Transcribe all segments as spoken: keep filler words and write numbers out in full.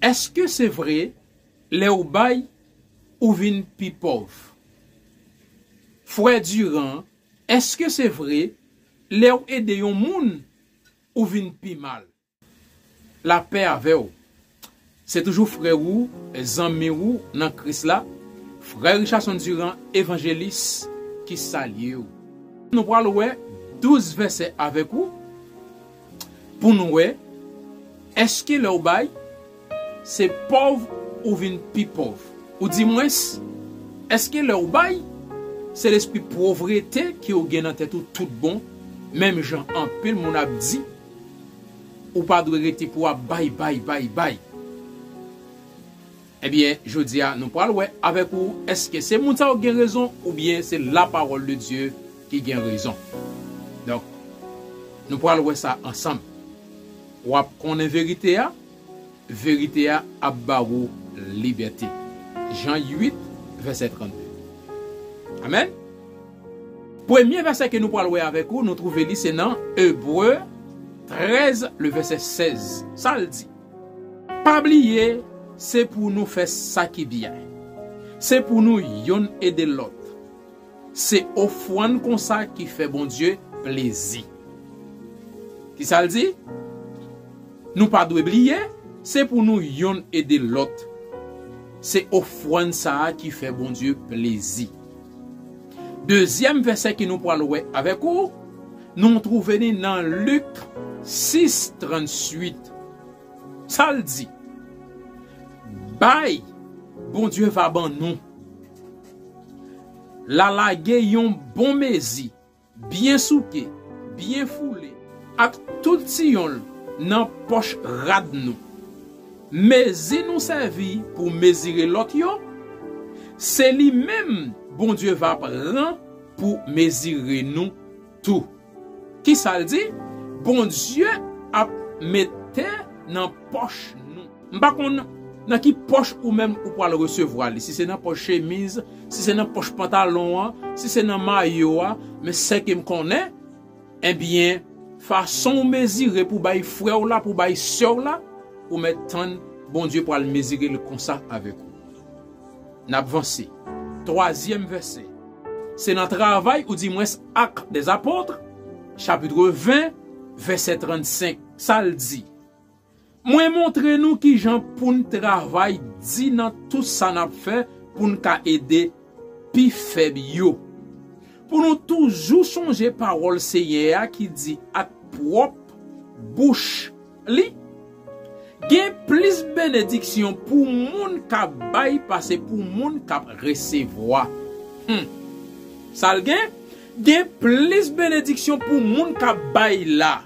Èske se vre, lè w bay, ou vin pi pòv? Frè Durand, èske se vre, lè w ede yon moun, ou vin pi mal? Lapè avè w. Se toujou frè ou, zanmi ou nan Kris la, frè Richardson Durand, evanjelis, ki salye w. Nou pral wè douz vèsè avèk ou pou nou wè, èske lè w bay, se pòv ou vin pi pòv? Oudimwens, èske lè w bay, se lespri povrete ke w gen nan tèt ou tout bon, menm jan anpil moun ap di, ou pa dwe rete pou w ap bay, bay, bay, bay? Ebyen, jodi a, nou pral wè avèk ou, èske se moun sa yo ki gen rezon, oubyen se la parole de Dieu ki gen rezon. Donk, nou pral wè sa ansanm. W ap konnen verite a, verite a ap ba ou libète. Jan uit, vèsè trannde. Amèn. Premye vèsè ke nou pral wè avèk ou, nou twouve li se nan Ebre trèz, le vèsè sèz. Sa l di? Pa bliye, se pou nou fè sa ki byen. Se pou nou yonn ede lòt. Se ofrann konsa ki fè Bondye plezi. Kisa l di? Nou pa dwe bliye, se pou nou yonn ede lòt. Se ofrann sa a ki fè Bondye plezi. Dezyèm vèsè ke nou pral wè avèk ou, nou twouve li nan Lik sis, tranntuit. Sa l di? Bay, Bondye va ban nou. L a lage yon bon mezi, byen souke, byen foule, ak tout siyon l nan pòch rad nou. Mezi nou sèvi pou mezire lòt yo, se li menm Bondye va pran pou mezire nou tou. Kisa l di? Bondye ap mete nan pòch nou. M pa konn nan ki pòch ou menm ou pral resevwa li. Si se nan pòch chemiz, si se nan pòch pantalon an, si se nan mayo a, men sa ke m konnen, ebyen, fason w mezire pou bay frè w la, pou bay sè w la, ou mèt tann Bondye pral mezire l konsa avèk ou. N ap vanse. Twazyèm vèsè. Se nan Travay, oudimwens Actes des Apôtres, chapit ven, vèsè trannsenk. Sa l di? Mwen montre nou kijan pou n travay di nan tout sa n ap fè pou n ka ede pi fèb yo. Pou nou toujou sonje pawòl Seyè a ki di ak pwòp bouch li, gen plis benediksyon pou moun k ap bay pase pou moun k ap resevwa. Hmm. Sa l gen? Gen plis benediksyon pou moun k ap bay la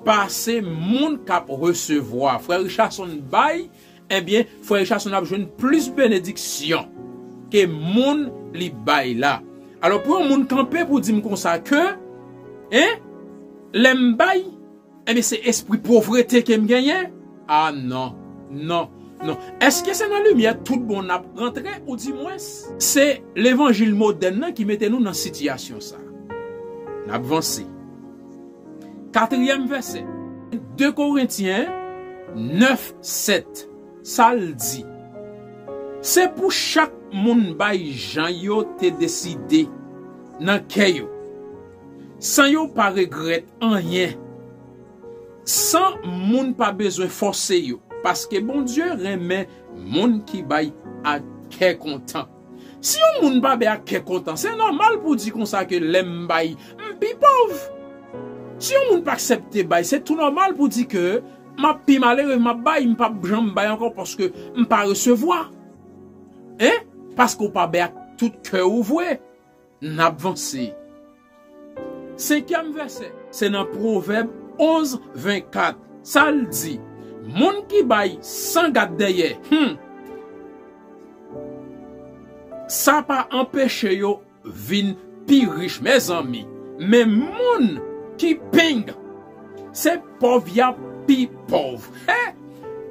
pase moun k ap resevwa. Frè Richardson bay, ebyen, frè Richardson ap jwenn plis benediksyon ke moun li bay la. Alò, pou yon moun kanpe pou di m konsa ke, en, lè m bay, ebyen, se espri povrete ke m genyen? A non, non, non. Èske se nan limyè tout bon n ap rantre, oudimwens se levanjil modèn nan ki mete nou nan sitiyasyon sa? N ap vanse. Katriyèm vèsè, de Korentyen nèf sèt, sa l di? Se pou chak moun bay jan yo te deside nan kè yo, san yo pa regrèt anyen, san moun pa bezwen fòse yo, paske Bondye renmen moun ki bay ak kè kontan. Si yon moun pa bay ak kè kontan, se nòmal pou di konsa ke lè m bay, m pi pòv. Si yon moun pa aksepte bay, se tou nòmal pou di ke m ap pi malere, m ap bay, m p ap janm bay ankò paske m pa resevwa. En? Paske w pa bay ak tout kè ou vre. N ap vanse. Senkyèm vèsè, se nan Pwovèb onz, vennkat. Sa l di? Moun ki bay san gad dèyè, hmm, sa pa anpeche yo vin pi rich, mezanmi. Men moun ki peng, se pòv y ap pi pòv. He!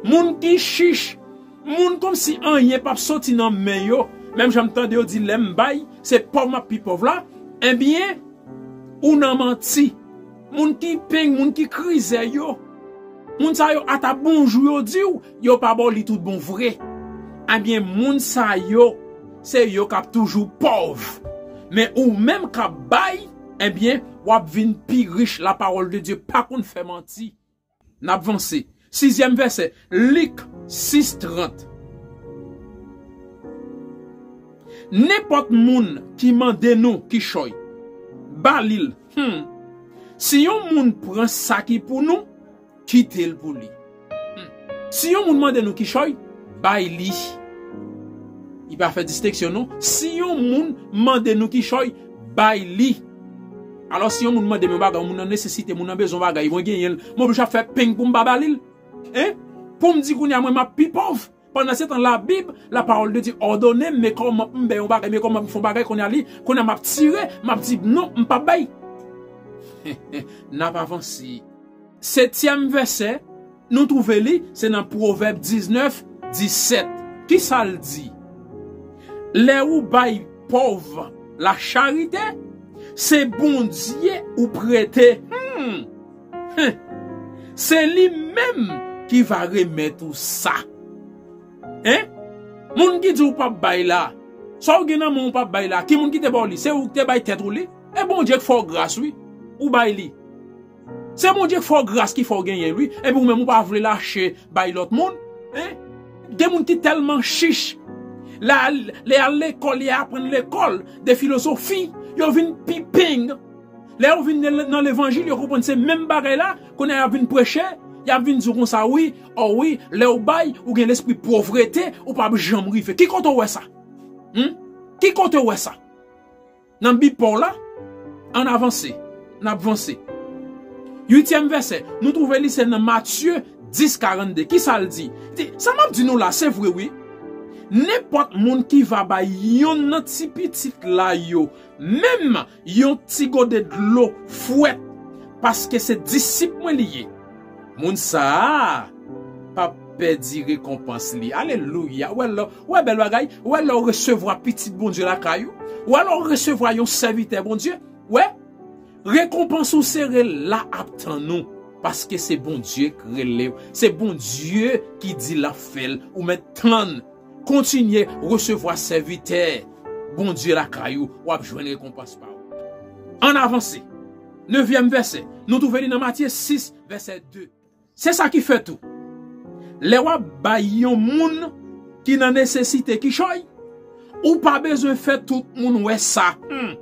Moun ki chich, moun kòmsi anyen p ap soti nan men yo, menm jan m tande yo di, lè m bay, se pòv m ap pi pòv la, ebyen, ou nan manti. Moun ki peng, moun ki krizè yo, Moun sa yo ata bonjou yo di w, yo pa ba w li tout bon vre. Ebyen, moun sa yo, se yo k ap toujou pòv. Men ou menm k ap bay, ebyen, w ap vin pi rich. Lapawòl de Dye pa konn fè manti. N ap vanse. Sizyèm vèsè, Lik sis trant. Nenpòt moun ki mande nou kichòy, ba li l. Hmm. Si yon moun pran sa ki pou nou, kite l pou li. Hmm. Si yon moun mande nou kichòy, bay li. Li pa fè distenksyon non. Si yon moun mande nou kichòy, bay li. Alò, si yon moun mande m yon bagay, yon moun nan nesesite, moun nan bezwen yon bagay, mwen genyen l, mwen oblije ap fè peng pou m pa ba li l? Hein? Pou m di kounye a mwen m ap pi pòv. Pandan se tan, Labib, lapawòl de Dye òdone m, men kòman pou m bay yon bagay, men kòman pou m fè yon bagay, kounye a li, kounye a m ap tire, m ap di non, m p ap bay. N ap avanse. Setyèm vèsè, nou twouve li, se nan Pwovèb diznèf, disèt. Kisa l di? Lè ou bay pòv lacharite, se Bondye ou prete. Hmm. Hen. Se li menm ki va remèt ou sa. Hen? Moun ki di w p ap bay la, sa w gen nan men w p ap bay la, ki moun ki te ba w li? Se ou ki te bay tèt ou li? E Bondye k fè w gras, wi. Ou bay li. Se Bondye k fè w gras ki fè w genyen l, wi. Epi ou menm ou pa vle lache bay lòt moun. Hen? Gen moun ki tèlman chich. Lè al, lè al lekòl, lè aprann lekòl de filozofi, yo vin pi peng. Lè yo vin nan, nan levanjil, yo konprann se menm bagay la, kounye a y ap vin preche, y ap vin di w konsa, wi, o wi, lè w bay, ou gen lespri povrete, ou p ap janm rive. Ki kote w wè sa? Hmm? Ki kote w wè sa? Nan Bib pa w la, ann avanse, n ap vanse. Uityèm vèsè, nou twouve li se nan Matye dis karannde. Kisa l di? Li di, sa m ap di nou la, se vre wi. Nenpòt moun ki va bay yonn nan ti pitit la yo, menm yon ti gode dlo fwèt, paske se disip mwen li ye, moun sa a p ap pèdi rekonpans li. Alelouya! Ou wè lè, ou wè bèl bagay? Ou wè lè w resevwa pitit Bondye lakay ou? Ou wè lè w resevwa yon sèvitè Bondye? Ou wè? Rekonpans ou sere la ap tann ou, paske se Bondye k rele w. Se Bondye ki di l ap fè l. Ou mèt tann. Kontinye resevwa sèvitè Bondye lakay ou, w ap jwenn rekonpans pa ou. Ann avanse. Nevyèm vèsè, nou twouve li nan Matye sis, vèsè de. Se sa ki fè tou, lè w ap bay yon moun ki nan nesesite kichòy, ou pa bezwen fè tout moun wè sa. Hmm.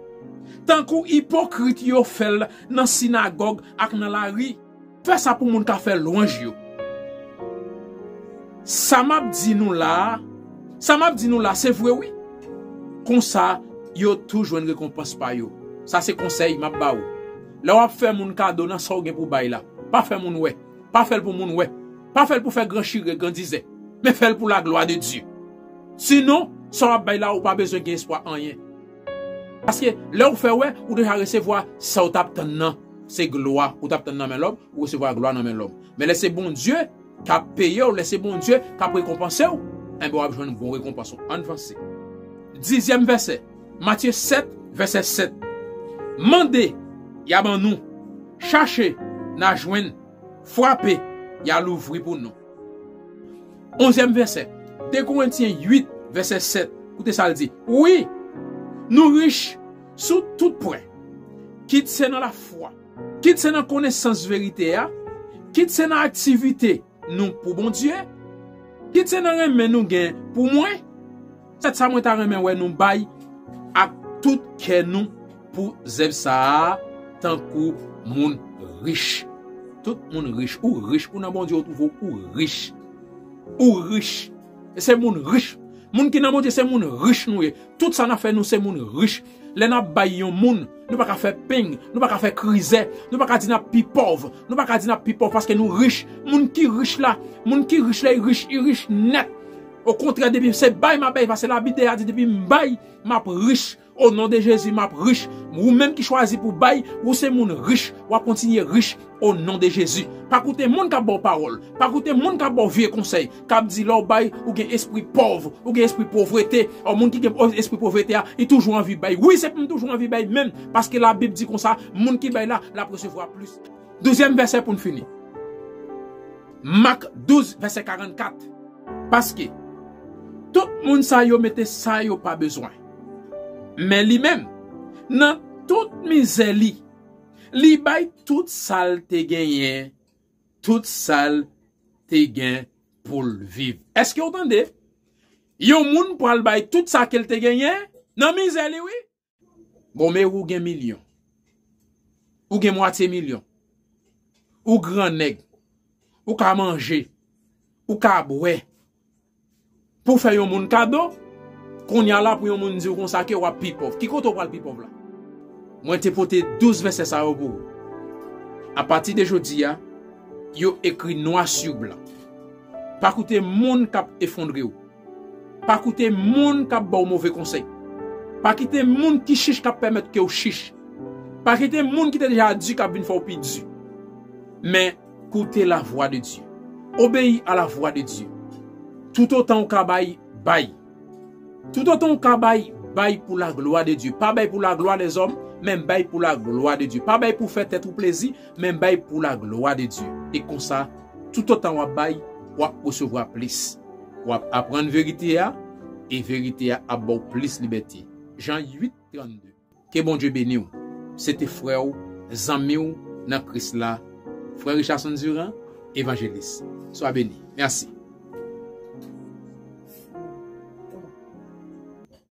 Tankou ipokrit yo fè l nan sinagòg ak nan lari. Fè sa pou moun ka fè lwanj yo. Sa m ap di nou la a, sa m ap di nou la, se vre wi. Konsa, yo tou jwenn rekonpans pa yo. Sa se konsèy m ap ba ou. Lè w ap fè moun kado nan sa w gen pou bay la, pa fè moun wè. Pa fè l pou moun wè. Pa fè l pou fè gran chire, gran dizè. Men fè l pou laglwa de Dye. Sinon, sa w ap bay la, ou pa bezwen gen espwa anyen. Paske lè w fè wè, ou deja resevwa sa w t ap tann nan. Se glwa ou t ap tann nan men lòm, ou resevwa glwa nan men lòm. Men lè se Bondye k ap peye w, lè se Bondye k ap rekonpanse w, enben w ap jwenn bon rekonpans ou. Ann vanse. Dizyèm vèsè, Matye sèt, vèsè sèt. Mande, y a ban nou. Chache, n a jwenn. Frape, y a louvri pou nou. Onzyèm vèsè, de Korentyen uit, vèsè sèt. Koute sa l di. Wi, nou rich sou tout pwen, kit se nan lafwa, kit se nan konesans verite a, kit se nan aktivite nou pou Bondye, kit se nan renmen nou gen pou mwen, sèt sa mwen ta renmen wè nou bay ak tout kè nou pou zèv sa a, tankou moun rich. Tout moun rich. Ou rich, ou nan Bondye, ou twouve w, ou rich. Ou rich. E se moun rich. Moun ki nan Bondye, se moun rich nou ye. Tout sa n ap fè, nou se moun rich. Lè n ap bay yon moun, nou pa ka fè peng, nou pa ka fè krizè, nou pa ka di n ap pi pòv, nou pa ka di n ap pi pòv paske nou rich. Moun ki rich la, moun ki rich la, li rich, li rich nèt. Okontrè, depi se bay m ap bay, paske Labib deja di, depi m bay, m ap rich. O non de Jezi, m ap rich. Ou menm ki chwazi pou bay, ou se moun rich, w ap kontinye rich. O non de Jezi. Pa koute moun k ap ba w pawòl. Pa koute moun k ap ba w vye konsèy. K ap di lè w bay, ou gen espri pòv, ou gen espri povrete. Ò, moun ki gen espri povrete a, li toujou anvi bay. Wi, se pou m toujou anvi bay menm. Paske Labib di konsa, moun ki bay la, l ap resevwa plis. Douzyèm vèsè pou n fini. Mak douz, vèsè karannkat. Paske tout moun sa yo mete sa yo pa bezwen. Men li menm, nan tout mizè li, li bay tout sa l te genyen, tout sa l te gen pou l viv. Èske w tande? Yon moun pral bay tout sa ke l te genyen nan mizè li, wi. Bon, men ou gen milyon. Ou gen mwatye milyon. Ou gran nèg. Ou ka manje. Ou ka bwè. Pou w fè yon moun kado, kounye a la pou yon moun di w konsa ke w ap pi pòv. Ki kote w pral pi pòv la? Mwen te pote douz vèsè sa yo pou ou. Apati de jodi a, yo ekri nwa sou blan. Pa koute moun k ap efondre w. Pa koute moun k ap ba w move konsèy. Pa kite moun ki chich k ap pèmèt ke w chich. Pa kite moun ki te deja di k ap vin fè w pi di. Men, koute lavwa de Dye. Obeyi a lavwa de Dye. Toutotan w ka bay, bay. Toutotan w ka bay, bay pou laglwa de Dye. Pa bay pou laglwa dèzòm, men bay pou laglwa de Dye. Pa bay pou fè tèt ou plezi, men bay pou laglwa de Dye. E konsa, toutotan w ap bay, w ap resevwa plis. W ap aprann verite a, e verite a ap ba w plis libète. Jan uit, trannde. Ke Bondye beni w. Se te frè w, zanmi w nan Kris la, frè Richardson Durand, evanjelis. Swa beni. Mèsi.